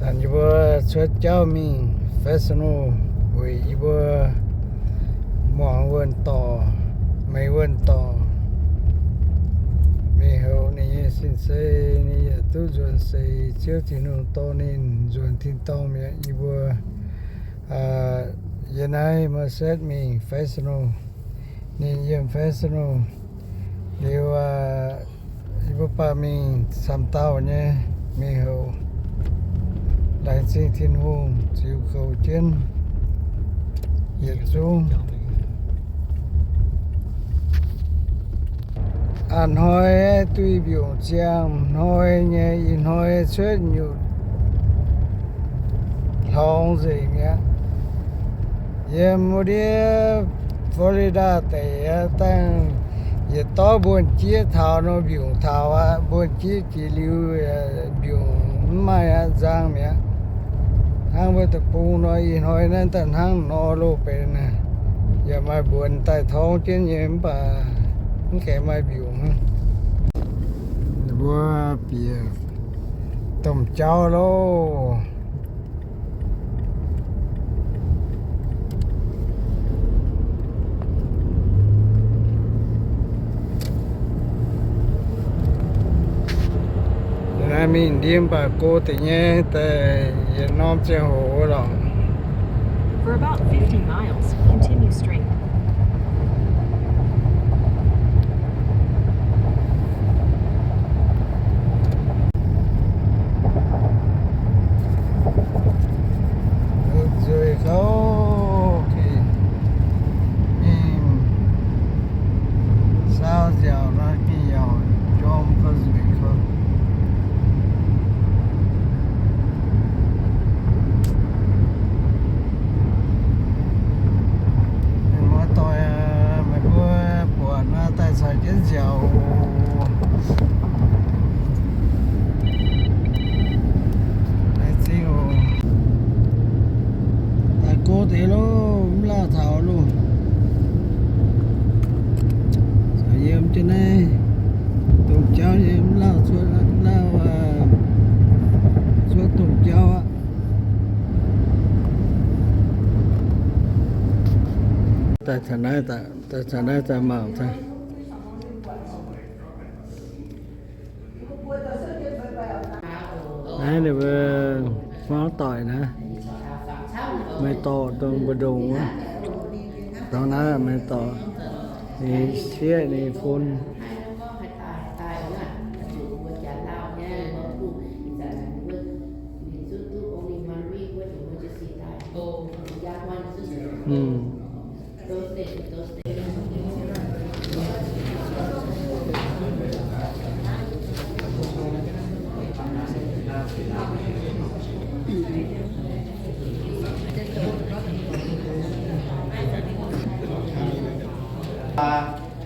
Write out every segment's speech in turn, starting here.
Yie mbuo cuotv jauv mingh Fresno weic yie mbuo muangx wuonh dorc, meix wuonh dorc. Mingh houc ninh nyei sin-seix, ninh yaac duqv nzuonx seix. Ziouv Tin-Hungh dorh ninh nzuonx tin-dorngh mi'aqv. Yie mbuo yiem naaiv Merced mingh Fresno. Ninh yiem Fresno liuz, yie mbuo baac mingh camv dauh nyei, mingh houc laengz zingh Tin-Hungh ziux goux jienv yietc zungv. A'hnoi hnoi duih mbiungc ziangh hnoi nyei, ih hnoi cuotv nyutc hlorngx nzengc mi'aqv. Yiem wuov ndiev Florida deic aqv, dangh yietc dorv mbuonx-jieqv taux nor mbiungc taux aqv. Mbuonx-jieqv jiex liuz, mbiungc mv maaih aqv, nzang mi'aqv. Hnangv mbuo deic-bung nor, ih hnoi naaiv daaih hnangv nor loh benx, yaac maaih mbuonx daaih torngv jienv nyei, mv baac mv gaengh maaih mbiungc. Mbuo bieqc domh jauv loh. Naaiv mingh ndiev mv baac go deix nyei, daaih yietc norm ziangh hoc lorqc. For about fifty miles, continue straight. Nzueic gauh gengh mingh saau nziaauc nor gengh yaac jorm gauh nzueic gauh. Mienh muoz-doic aac, meih mbuo buatc nor daaih caux jienv nziaauc oc. Laengz zingh oc. Daaih go deix loh, mv lauh taux loh. Caux yiem jienv naaiv domh jauv nyei mv lauh cuotv, lauh cuotv domh jauv aqv. Daaih taux naaiv, daaih taux naaiv daaih mangc daaih. Naaiv ninh mbuo hmuangv doic naaiv, maaih dorh dongh mbu'ndongx wuov. Dongh naaiv maaih dorh, ninh sieqv ninh fun.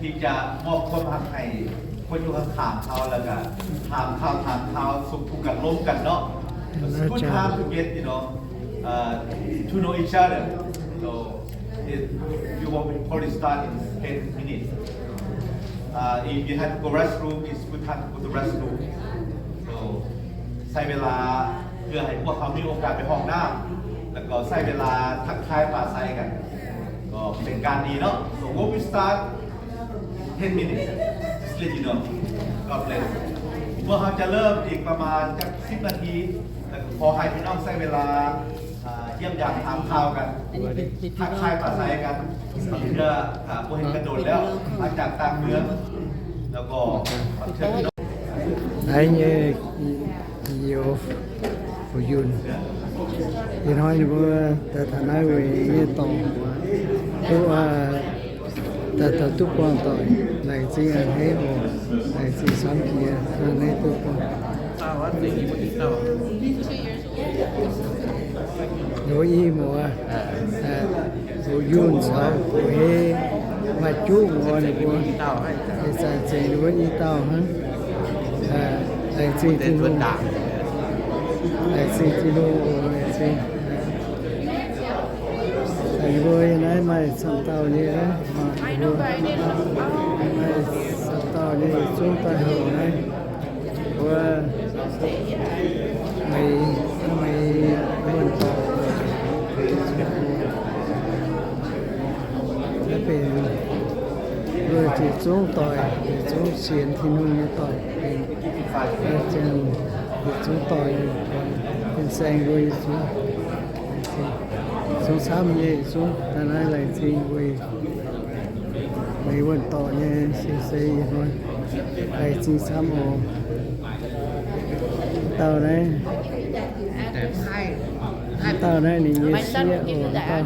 Ti jaax muoqv kuonx hangx haic, kuonx yungh hangx kaamx taux la'gaax, kaamx taux, kaamx taux, sung kuh ganh lomv ganh norqc. It's a good time to get, you know, uh, to know each other. So, if you want, we probably start in ten minutes. Uh, if you have to go restroom, it's good time to go to restroom. So, ใช้เวลาเพื่อให้พวกเขามีโอกาสไปห้องน้ำ แล้วก็ใช้เวลาทักทายปราศัยกัน ก็เป็นการดีเนาะ so when we start ten minutes just let you know God bless พวกเขาจะเริ่มอีกประมาณจักสิบนาที แล้วก็ขอให้พี่น้องใช้เวลา อ่า เยี่ยมยามถามข่าวกัน ทักทายปราศัยกัน เพื่อ อ่า พวกเห็นกันโดนแล้ว มาจากต่างเมือง แล้วก็มาเชิญพี่น้อง Naaiv nyei youz fu'junh. Ih hnoi ninh mbuo daaih taux naaiv weic nyei dorngx, duqv daaih taux duqv buangh doic, laengz zingh a'hneiv oc, laengz zingh camv jiex a'hneiv duqv buangh. Ninh mbuo i muoz, fu'junh caux fu'hei maaih juqv muoz ninh mbuo, ih zanc zengc ninh mbuo i dauh hnangv. Laengz zingh Tin-Hungh, laengz zingh Tin-Hungh oc, laengz zingh. Ninh mbuo yiem naaiv maaih camv dauh nyei, maaih camv dauh nyei yietc zungv daaih houc naaiv. Mbuo meix, meix Zungv doic, yietc zungv sienx Tin-Hungh nyei doic, yietc zungv doic, fin-saeng mbuo yietc zungv, zungv camv nyei, yietc zungv daaih naaiv laengz zingh weic meih wuonh dorngc nyei sin se ih hnoi laengz zingh camv oc. Dauh naaiv, dauh naaiv ninh nyei sieqv oc, dauh.